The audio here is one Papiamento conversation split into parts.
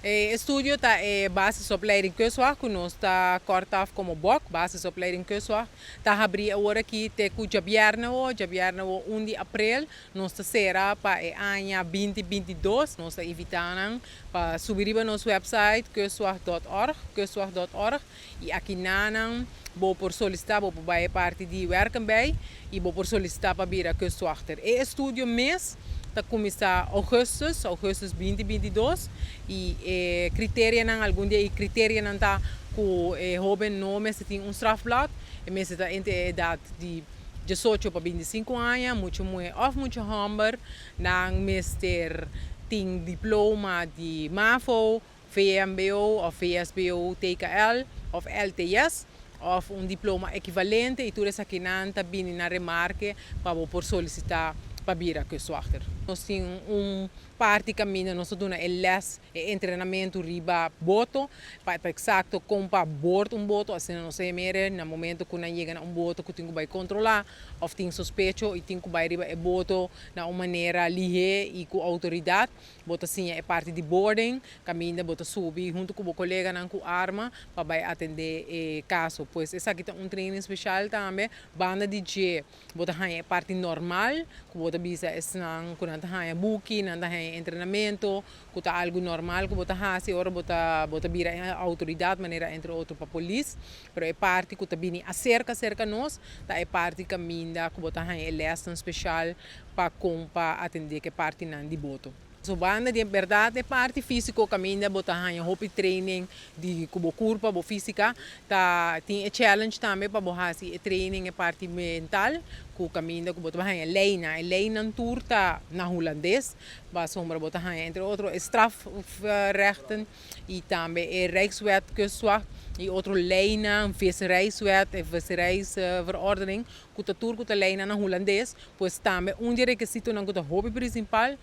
E estudio ta e Basisopleiding Kustwacht, ku nos ta kòrt af komo BOK, Basisopleiding Kustwacht, ta habrí awor aki te ku djabièrnè awo, djabièrnè awo 1 di aprel, nos ta sera pa e aña 2022. Nos ta invitá nan pa subi riba nos website kustwacht.org, kustwacht.org, i aki nan bo por solisitá, bo por bai e parti di werken bij i bo por solisitá pa bira kustwachter. E estudio mes ta kuminsá ougùstùs, ougùstùs 2022, i e kriterianan, algun di e kriterianan ta ku e hóben no mester tin un strafblad, e mester ta entre e edat di 18 pa 25 aña, mucha muhé òf mucha hòmber, nan mester tin diploma di MAVO, VMBO òf VSBO TKL òf LTS òf un diploma ekivalente, i tur esakinan ta bini na remarke pa bo por solisitá pa bira kustwachter. Nos tin un parti kaminda nos ta duna e lès, e entrenamentu riba boto, pa ta eksakto kon pa board un boto, asina nos ta yam'e na momento ku nan yega na un boto ku tin ku bai kontrolá òf tin sospecho i tin ku bai riba e boto na un manera lihé i ku outoridat. Bo ta siña e parti di boarding, kaminda bo ta subi huntu ku bo koleganan ku arma pa bai atendé e kaso. Pues esaki ta un training spesial tambe. Banda di dje bo ta haña e parti normal, ku bo ta bisa esnan ku nan ta haña buki, nan ta haña entrenamentu, ku ta algu normal ku bo ta hasi ora bo ta bira outoridat, manera entre otro pa polis. Pero e parti ku ta bini aserka serka nos ta e parti kaminda ku bo ta haña e lèsnan spesial pa kon pa atendé ku e partinan di boto. So banda di bèrdat e parti físiko kaminda bo ta haña hopi training di ku bo kurpa, bo físika, ta tin e challenge tambe pa bo hasi e training, e parti mental, ku kaminda ku bo ta haña leinan. E leinan tur ta na hulandes, pasobra bo ta haña entre otro e strafrechten i tambe e Rijkswet Kustwacht i otro leinan, visserijwet, e visserijverordening, ku ta tur ku ta leinan na hulandes. Pues tambe un di e rekisitonan ku ta hopi prinsipal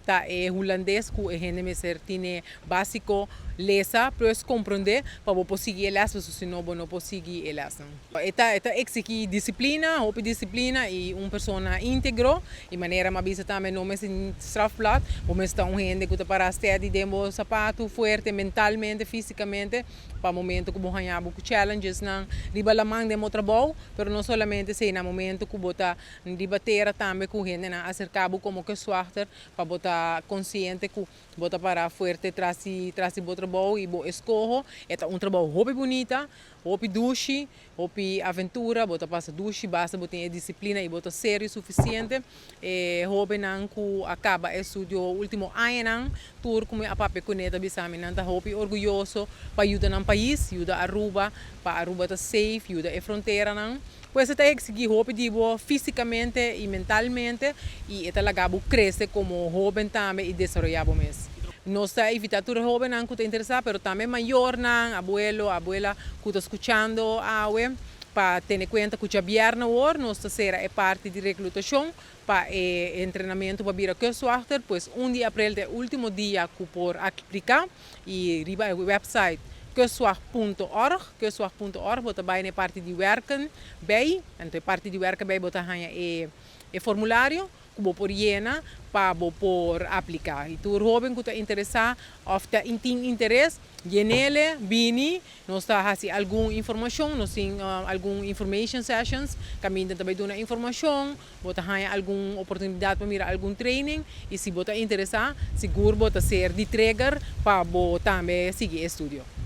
ta e hulandes, ku e hende mester tin básiko, lesa plus komprondé pa bo por sigui e lès, pasobra si no bo no por sigui e lèsnan. E ta eksigí disiplina, hopi disiplina i un persona íntegro, i manera mi a bisa tambe, no mester strafblad, bo mester ta un hende ku ta para steady den bo sapatu, fuerte mentalmente, físikamente, pa momento ku bo haña bo ku challengesnan riba laman den bo trabou, pero no solamente esei, na momento ku bo ta riba tera tambe, ku hendenan aserká bo komo kustwachter, pa bo ta konsiente ku bo ta para fuerte tras di bo trabou i bo eskoho. E ta un trabou hopi bunita, hopi dushi, hopi aventura, bo ta pasa dushi, basta bo tin e disiplina i bo ta serio sufisiente. E hóbennan ku a kaba e estudio último añanan, tur ku mi a papia kuné ta bisa mi nan ta hopi orguyoso pa yuda nan pais, yuda Aruba, pa Aruba ta safe, yuda e fronteranan. Pues e ta eksigí hopi di bo físikamente i mentalmente, i e ta laga bo krese komo hóben tambe i desaroyá bo mes. Nos ta invitá tur e hóbennan ku ta interesá, pero tambe mayornan, abuelo, abuela ku ta skuchando awe, pa tene kuenta ku djabièrnè awor nos ta sera e parti di reklutashon pa e entrenamentu pa bira kustwachter. Pues 1 di aprel ta e último dia ku por apliká, i riba e website kustwacht.org, kustwacht.org, bo ta bai na e parti di werken bij, anto e parti di werken bij bo ta haña e formulario ku bo por yena pa bo por apliká. I tur hóben ku ta interesá òf ta tin interes, yen'é, bini, nos ta hasi algun informashon, nos tin algun information sessions, kaminda ta bai duna informashon, bo ta haña algun oportunidat pa mira algun training, i si bo ta interesá, sigur bo ta ser di trigger pa bo tambe sigui e estudio.